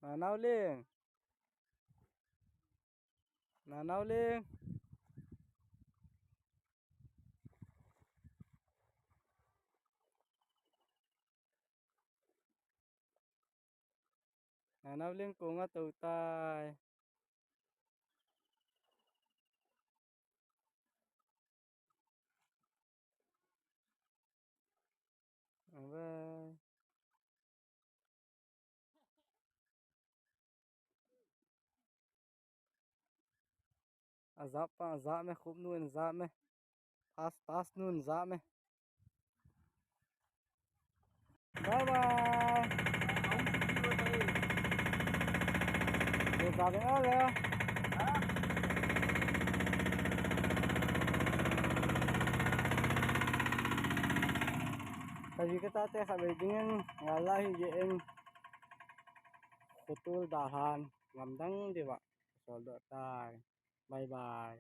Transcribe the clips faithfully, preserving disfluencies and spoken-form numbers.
Nanau Ling. Nanau Ling. Nanau Ling kong a tou tai. Bye. Ajap pa, ajap me, khup nun ajap me. Tas, tas nun ajap me. Bye bye. Ye ajap me a le. Kaji kata te kha be ding en, wala hi ye en. Khutul da han, ngam dang diva. Sol do tai. Bye bye.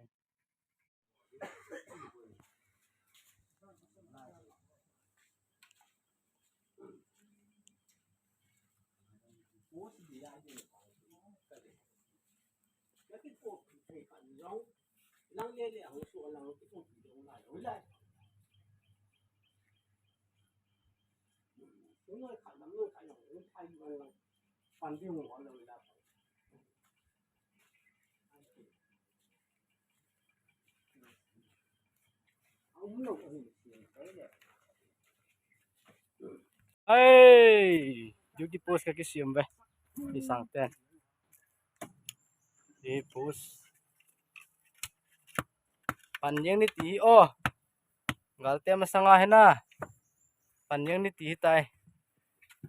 Ai, duty post ka kisem ve. Hi sang ten. Hi post. Pan jeng ni ti hi o. Gal te masanga hi na. Pan jeng ni ti hi tai.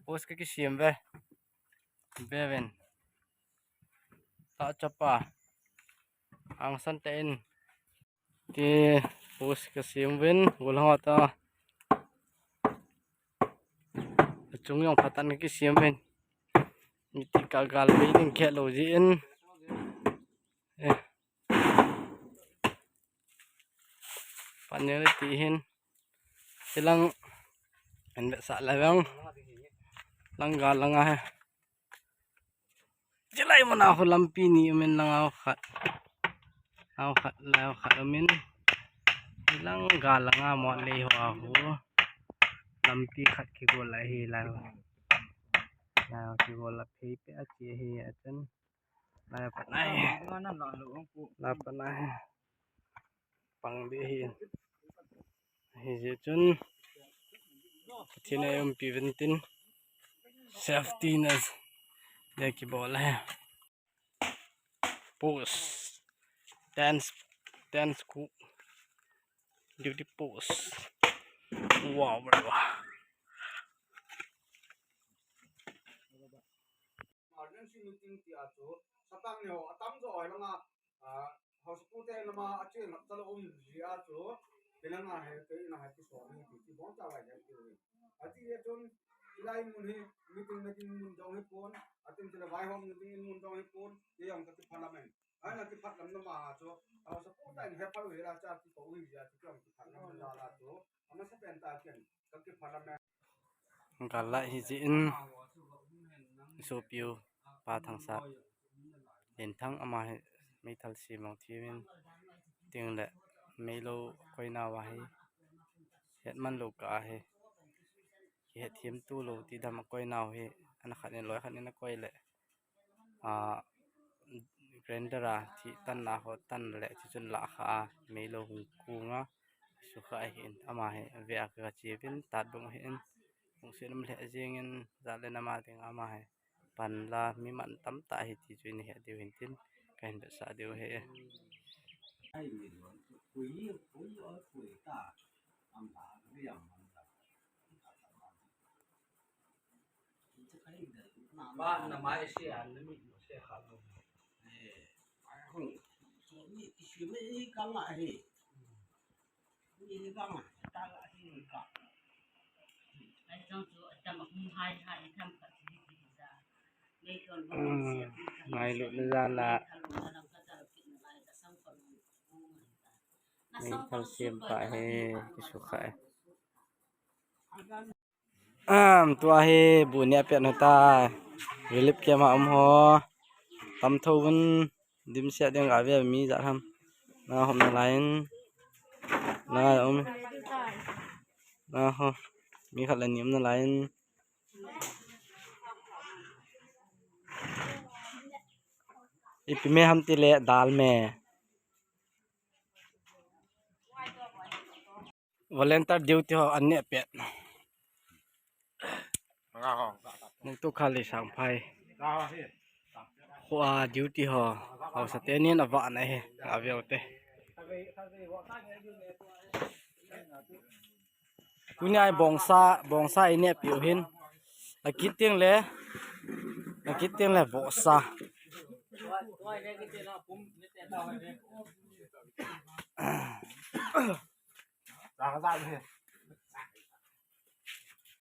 Post ka kisem ve. Ve ven. Ta chapa. Ang san te in. Ti post ka sem ven. Gol hong ta. Chung jong phat tan ka kisem ven. Mi ti ka gal ve ding khe lo ji in. Eh. Pan jeng ni ti hin. Hilang en ve sa la vang. Lang gal lang a he. Jilai mana ho lampi ni umin lang au khat. Au khat la au khat umin. Hilang gal lang a mo le ho a ho. Lampi khat kigol la hi la. La kigol la phei pe a chi hi a chen. La pa nai. La pa nai. Pang di hi. Hi je chun. Pathen a umpi uvin tin. Safety na. Dia ki bol hai. Post. Dance. Dance ku. Duty post. Wow, bro. Emergency meeting ti a chu, satang ni ho, atam jo oi langa, ah, hospital te lama, achen lap chala um ji a chu, bilanga he, te ina he, ti so ni ti, ti bong cha vai le ti. Ati ye chun, ilai mun hi, meeting, meeting mun jong hi pon, atin tila vai hom meeting mun jong hi pon, ye yong ka ti parliament. Ai na ti parliament ma chu, hospital te he palu he la cha ti ko ui ya ti ko ti parliament la la chu, ama sa pen ta ken, ka ti parliament. Gal la hi ji in, sopiu pa Thangsap Lenthang ama hi meithal sem mang thimin ting le meilou koinau ahi, hetman lou kah ahi, kihet them tu lou ti dam a koinau hi, ana khat in loi khat in a koi le, a, grinder a thih tan a ho tan le, chuchun lah kha a, meilou hung kung a, sukha ahin, ama hi ve a ka che uvin, tat bung ahin, hung sin um lheh jeng in, jat le nam a ding ama hi pan la, mi man tam tah ahi ti chu in he diu hin tin, ka hin vetsah diu ahi. Ba na mai se an na mi se kha lo. Eh, ai hung. So ni ti shi me ni ka ma he. Ni ka ma ta la he ka. Ai jong chu atam a hung hai hai tham ka ti ti sa. Nei ton ba. Hmm, mai lu na ja la. Meithal sem pa he, kisukha e. Am, tua hi bu nia pian hota. Relief camp a um ho. Tam tho un dimset ding ga ve mi ja ham. Na hom na lai in. Na um. Na ho. Mi khat le ni um na lai in. Ipi me ham ti le dal me. Volunteer duty ho an neh pet. Nung tu kha le sang phai. Khua duty ho. Haosa te nin a vah na he. A veu te. Tuni ai bongsa, bongsa i neh piu hin. A kit ting le. A kit ting le bongsa.